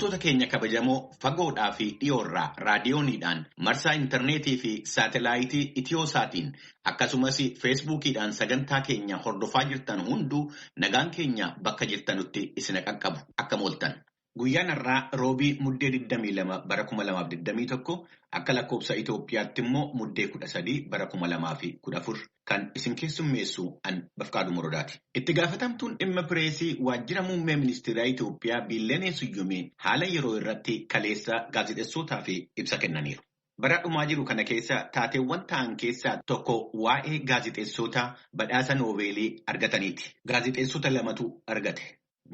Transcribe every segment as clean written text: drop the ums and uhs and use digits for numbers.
Hordoftoota keenya kabajamoo fagoodhaa fi dhiyoorraa raadiyooniidhaan marsaa intarneetii fi saatelaayitii Itiyoosaatiin akkasumas feesbuukiidhaan sagantaa keenya hordofaa jirtan hunduu nagaan keenya bakka jirtanutti isin qaqqabu akkam ooltan. Guyyaan har'aa roobii muddee 22 bara 2021 akka lakkoobsa Itoophiyaatti immoo muddee 13 bara 2014 kan isin keessummeessu an Bafqaaduu Morodaati. Itti gaafatamtuun dhimma pireesii waajjira muummee ministeeraa Itoophiyaa Biillenee Suyyumee haala yeroo irratti kaleessa gaazexeessootaaf ibsa kennaniiru. Bara dhumaa jiru kana keessa taateewwan ta'an keessaa tokko waa'ee gaazexeessota badhaasa noobeelii argataniiti. Gaazexeessota lamatu argate.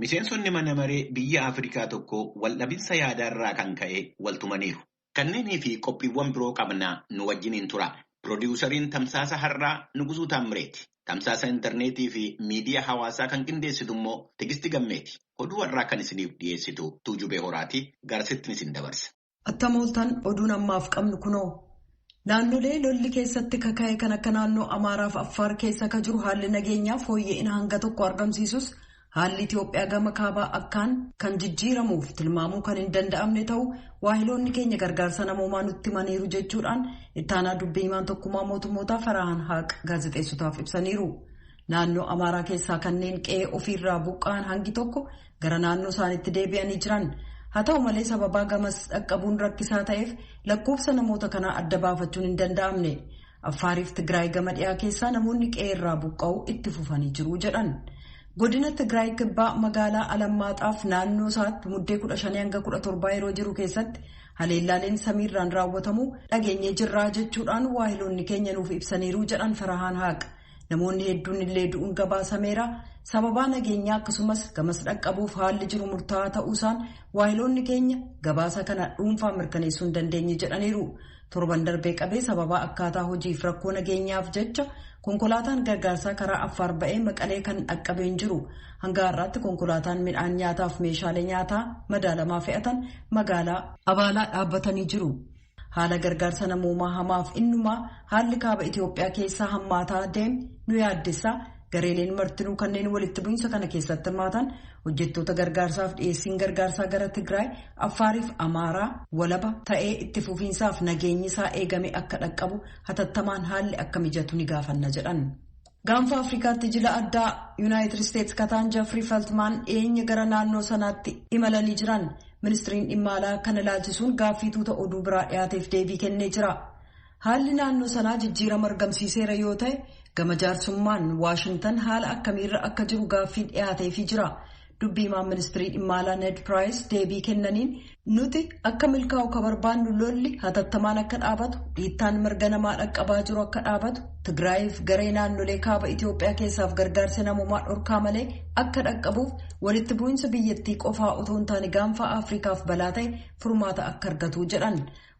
Miseensonni mana maree biyya Afrikaa tokko waldhabinsa yaadaarraa kan ka'e waltumaniiru. Kanneenii fi qophiiwwan biroo qabnaa nu wajjiniin tura. Pirodiwusariin Tamsaasa Har'aa Nugusuu Taammireeti. Tamsaasa intarneetii fi miidiyaa hawaasaa kan qindeessitu immoo Tigisti Gammeeti. Oduu har'aa kan isiniif dhiyeessitu Tuujubee Horaati. Garsittiin isin dabarsa. Attam ooltan oduun ammaaf qabnu kunoo. Naannolee lolli keessatti kaka'e kan akka naannoo Amaaraaf Affaar keessa akka jiru haalli nageenyaa fooyya'ina hanga tokko argamsiisus haalli Itoophiyaa gama kaabaa akkaan kan jijjiiramuuf tilmaamuu kan hin danda'amne ta'u waahiloonni keenya gargaarsa namoomaa nutti himaniiru jechuudhaan ittaanaa dubbii himaan tokkummaa mootummootaa Farahan Haaq gaazexeessotaaf ibsaniiru. Naannoo Amaaraa keessaa kanneen qe'ee ofiirraa buqqa'an hangi tokko gara naannoo isaaniitti deebi'anii jiran. Haa ta'u malee sababaa gamas dhaqqabuun rakkisaa ta'eef lakkoofsa namoota kanaa adda baafachuun hin danda'amne. Affaariif Tigraay gama dhiyaa keessaa namoonni qe'ee irraa buqqa'uu itti fufanii jiru jedhan. Godina Tigraay kibbaa magaalaa Alamaaxaaf naannoo isaatti muddee 15 hanga 17 yeroo jiru keessatti haleellaaleen samiirraan raawwatamu dhageenyee jirraa jechuudhaan waahiloonni keenya nuuf ibsaniiru jedhan Farahaan Haaq. Namoonni hedduun illee du'uun gabaasameera. Sababaa nageenyaa akkasumas gamas dhaqqabuuf haalli jiru murtaa'aa ta'uusaan waahiloonni keenya gabaasa kana dhuunfaa mirkaneessuu hin dandeenye jedhaniiru. Torban darbee qabee sababaa akkaataa hojiif rakkoo nageenyaaf jecha konkolaataan gargaarsaa karaa Affaar ba'ee Maqalee kan dhaqqabee hin jiru. Hanga har'aatti konkolaataan midhaan nyaataaf meeshaalee nyaataa madaalamaa fe'atan magaalaa Abaalaa dhaabbatanii jiru. Haala gargaarsa namoomaa hamaaf innumaa haalli kaaba Itoophiyaa keessaa hammaataa deeme nu yaaddessa. Gareeleen martinuu kanneen walitti bu'insa kana keessatti hirmaatan hojjettoota gargaarsaaf dhiyeessiin gargaarsaa gara Tigraay, Affaariif Amaaraa walaba ta'ee itti fufiinsaaf nageenyi isaa eegame akka dhaqqabu hatattamaan haalli akka mijatu ni gaafanna jedhan. Gaanfa Afrikaatti jila addaa Yuunaayitid Isteetsi kataan Jeffrey Feltmaan dhiyeenya gara naannoo sanaatti imalanii jiran. Ministiriin dhimma alaa kana ilaalchisuun gaaffii tuuta oduu biraa dhiyaateef deebii kennee jira. Haalli naannoo sanaa jijjiirama argamsiiseera yoo ta'e gama jaarsummaan Waashintan haala akkamiirra akka jiru gaaffiin dhiyaateefii jira. Dubbii himaan ministirii dhimma alaa Ned Price deebii kennaniin nuti akka milkaa'u ka barbaannu lolli hatattamaan akka dhaabatu, dhiittaan mirga namaa dhaqqabaa jiru akka dhaabatu, Tigraayiif garee naannolee kaaba Itoophiyaa keessaaf gargaarsa namoomaa dhorkaa malee akka dhaqqabuuf walitti bu'insa biyyattii qofaa otoo hin taane gaanfa Afrikaaf balaa ta'e furmaata akka argatu jedhan.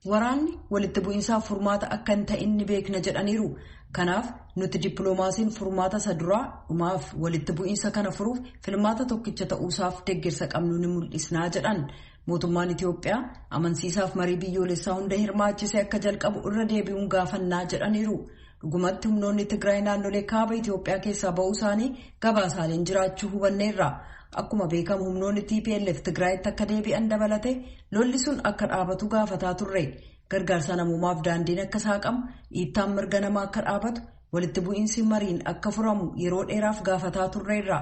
Waraanni walitti bu'insaaf furmaata akka hin ta'in ni beekna jedhaniiru. Kanaaf nuti dippiloomaasiin furmaata isa duraa dhumaaf walitti bu'insa kana furuuf filmaata tokkicha ta'uusaaf deeggarsa qabnu ni mul'isnaa jedhan. Mootummaan Itoophiyaa amansiisaaf marii biyyoolessaa hunda hirmaachisee akka jalqabu irra deebi'uun gaafannaa jedhaniiru. Dhugumatti humnoonni Tigraay naannolee kaaba Itoophiyaa keessaa ba'uu isaanii gabaasaaleen jiraachuu hubanneerra. Akkuma beekamu humnoonni TPLF Tigraayitti akka deebi'an dabalate lolli sun akka dhaabatu gaafataa turre. Gargaarsa namoomaaf daandiin akka saaqamu, dhiittaan mirga namaa akka dhaabatu, walitti bu'iinsi mariin akka furamu yeroo dheeraaf gaafataa turreerra.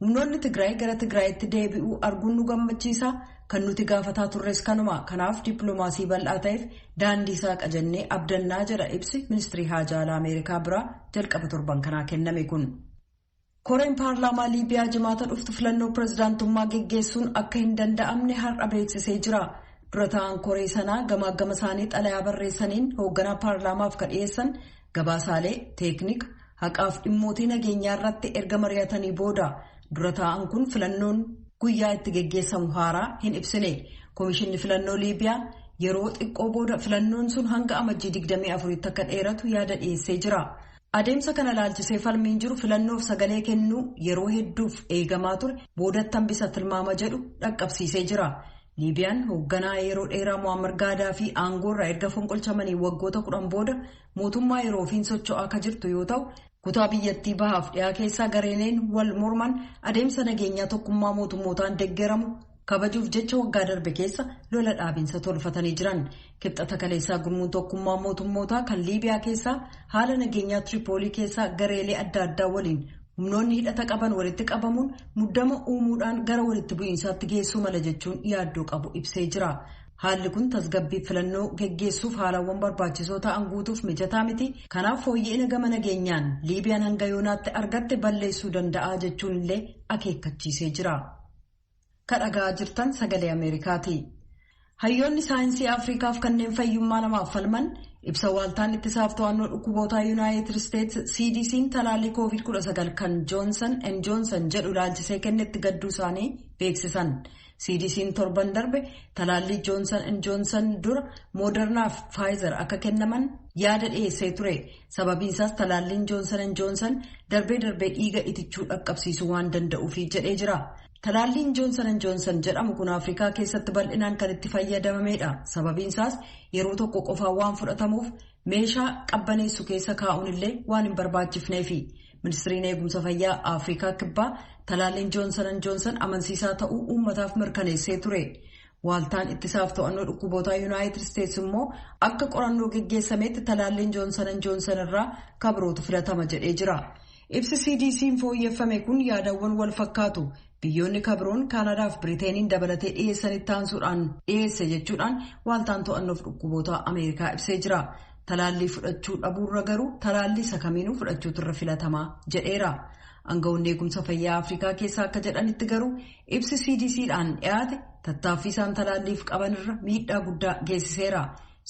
Humnoonni Tigraay gara Tigraayitti deebi'uu arguun nu gammachiisa. Kan nuti gaafataa turres kanuma. Kanaaf dippiloomaasii bal'aa ta'eef daandii saaqa jennee abdannaa jedha ibsi ministirii haajaa alaa Ameerikaa biraa jalqaba torban kanaa kenname kun. Koreen paarlaamaa Liibiyaa jimaata dhuftu filannoo pirezidaantummaa geggeessuun akka hin danda'amne har'a beeksisee jira. Dura ta'an koree sanaa gamaa gama isaanii xalayaa barreessaniin hoogganaa paarlaamaaf kan dhiyeessan gabaasaalee teeknika haqaaf dhimmootii nageenyaa irratti erga mari'atanii booda dura ta'an kun filannoon guyyaa itti geggeessamu haaraa hin ibsine. Komishinni filannoo Liibiyaa yeroo xiqqoo booda filannoon sun hanga amajjii 24tti akka dheeratu yaada dhiyeessee jira. Adeemsa kana ilaalchisee falmiin jiru filannoof sagalee kennuu yeroo hedduuf eegamaa ture boodatti hambisa tilmaama jedhu dhaqqabsiisee jira. Liibiyaan hoogganaa yeroo dheeraa Muammar Gaadaafii aangoorraa erga fonqolchamanii waggoota 10 booda mootummaa yeroofiin socho'aa akka jirtu yoo ta'u, kutaa biyyattii bahaaf dhiyaa keessaa gareeneen wal morman adeemsa nageenyaa tokkummaa mootummootaan deeggaramu kabajuuf jecha waggaa darbe keessa lola dhaabinsa tolfatanii jiran. Kibxata kaleessaa gurmuun tokkummaa mootummootaa kan Liibiyaa keessaa haala nageenyaa Tiripoolii keessaa gareelee adda addaa waliin humnoonni hidhata qaban walitti qabamuun muddama uumuudhaan gara walitti bu'iinsaatti geessuu mala jechuun yaaddoo qabu ibsee jira. Haalli kun tasgabbii filannoo geggeessuuf haalawwan barbaachisoo ta'an guutuuf mijataa miti. Kanaaf fooyya'ina gama nageenyaan Liibiyaan hanga yoonaatti argatte balleessuu danda'a jechuun illee akeekkachiisee jira. Kadhagaa jirtan sagalee Ameerikaati. Hayyoonni saayinsii Afriikaaf kanneen fayyummaa namaaf falman ibsa waaltaan ittisaaf to'annoo dhukkuboota Yuunaayitid Isteets CDC'n talaallii COVID-19 kan Joonsan and Joonsan jedhu ilaalchisee kennetti gadduu isaanii beeksisan. CDC'n torban darbe talaallii Joonsan and Joonsan dura Moodernaaf Faayizer akka kennaman yaada dhiyeessee ture. Sababiin isaas talaalliin Joonsan and Joonsan darbee darbee dhiiga itichuu dhaqqabsiisuu waan danda'uufi jedhee jira. Talaalliin Joonsan and Joonsan jedhamu kun Afrikaa keessatti bal'inaan kan itti fayyadamamedha. Sababiin isaas yeroo tokko qofaan waan fudhatamuuf meeshaa qabbaneessu keessa kaa'uun illee waan hin barbaachifneefi. Ministiriin eegumsa fayyaa Afrikaa kibbaa talaalliin Joonsan and Joonsan amansiisaa ta'uu uummataaf mirkaneessee ture. Waaltaan ittisaaf to'annoo dhukkuboota Yuunaayitid Isteets immoo akka qorannoo geggeessametti talaalliin Joonsan and Joonsan irraa kabirootu filatama jedhee jira. Ibsi CDC'n fooyyeffame kun yaadawwan wal fakkaatu biyyoonni kabiroon Kaanadaa fi Biriteeniin dabalatee dhiyeessanitti aansuudhaan dhiyeesse jechuudhaan waaltaan to'annoof dhukkuboota Ameerikaa ibsee jira. Talaallii fudhachuu dhabuurra garuu talaallii isa kamiinuu fudhachuutu irra filatamaa jedheera. Aangawoonni eegumsa fayyaa Afrikaa keessaa akka jedhanitti garuu ibsi CDC'dhaan dhiyaate tattaaffii isaan talaalliif qabanirra miidhaa guddaa geessiseera.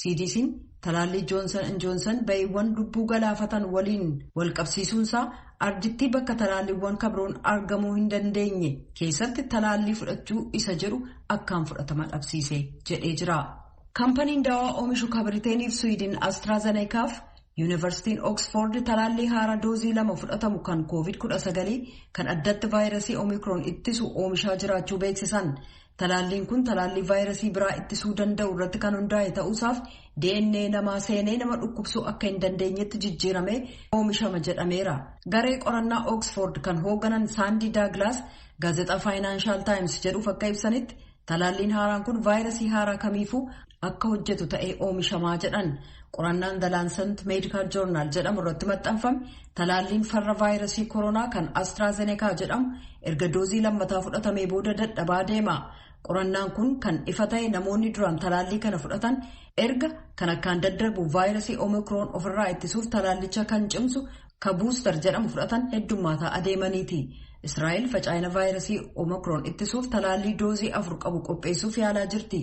CDC'n talaallii Joonsan and Joonsan ba'iiwwan lubbuu galaafatan waliin wal qabsiisuunsaa ardittii bakka talaalliiwwan kabiroon argamuu hin dandeenye keessatti talaallii fudhachuu isa jedhu akkaan fudhatama dhabsiise jedhee jira. Kaampaniin daawaa oomishu kan Biriteeniif Suwiidin Astraazeneekaaf Yuunivarsiitiin Oksfoord talaallii haaraa doozii 2 fudhatamu kan COVID-19 kan addatti vaayirasii Omikron ittisu oomishaa jiraachuu beeksisan. Talaalliin kun talaallii vaayirasii biraa ittisuu danda'u irratti kan hundaa'e ta'uusaaf DNA namaa seenee nama dhukkubsuu akka hin dandeenyetti jijjiiramee oomishama jedhameera. Garee qorannaa Oksfoord kan hoogganan Saandi Daaglaas gaazexaa Faayinaanshaal Taayims jedhuuf akka ibsanitti talaalliin haaraan kun vaayirasii haaraa kamiifuu akka hojjetu ta'ee oomishamaa jedhan. Qorannaan The Lancet Medical Journal jedhamu irratti maxxanfame talaalliin farra vaayirasii koronaa kan AstraZeneca jedhamu erga doozii lammataa fudhatamee booda dadhabaa deema. Qorannaan kun kan ifa ta'e namoonni duraan talaallii kana fudhatan erga kan akkaan daddarbu vaayirasii Omikron ofirraa ittisuuf talaallicha kan cimsu ka buustar jedhamu fudhatan heddummaataa adeemaniiti. Israa'el faca'ina vaayirasii Omikron ittisuuf talaallii doozii 4 qabu qopheessuuf yaalaa jirti.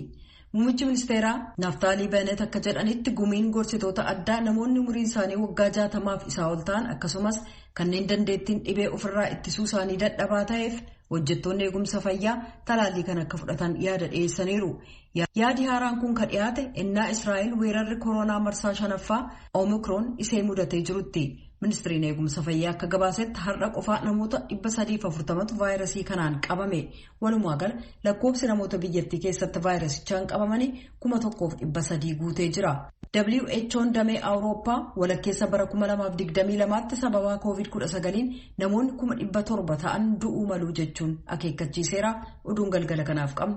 Muummichi ministeeraa Naaftaalii Beenet akka jedhanitti gumiin gorsitoota addaa namoonni umuriin isaanii waggaa 60 isaa ol ta'an akkasumas kanneen dandeettiin dhibee ofirraa ittisuu isaanii dadhabaa ta'eef hojjettoonni eegumsa fayyaa talaallii kan akka fudhatan yaada dhiyeessaniiru. Yaadi haaraan kun kan dhiyaate ennaa Israa'el weerarri koronaa marsaa 5ffaa Omikron isee mudatee jirutti. Ministiriin eegumsa fayyaa akka gabaasetti har'a qofaa namoota 340tu vaayirasii kanaan qabame. Walumaa gala lakkoofsi namoota biyyattii keessatti vaayirasichaan qabamanii 1300 guutee jira. WHO'n damee Awurooppaa walakkeessa bara 2022tti sababaa COVID-19 namoonni 700,000 ta'an du'uu malu jechuun akeekkachiiseera. Oduun galgala kanaaf qabnu.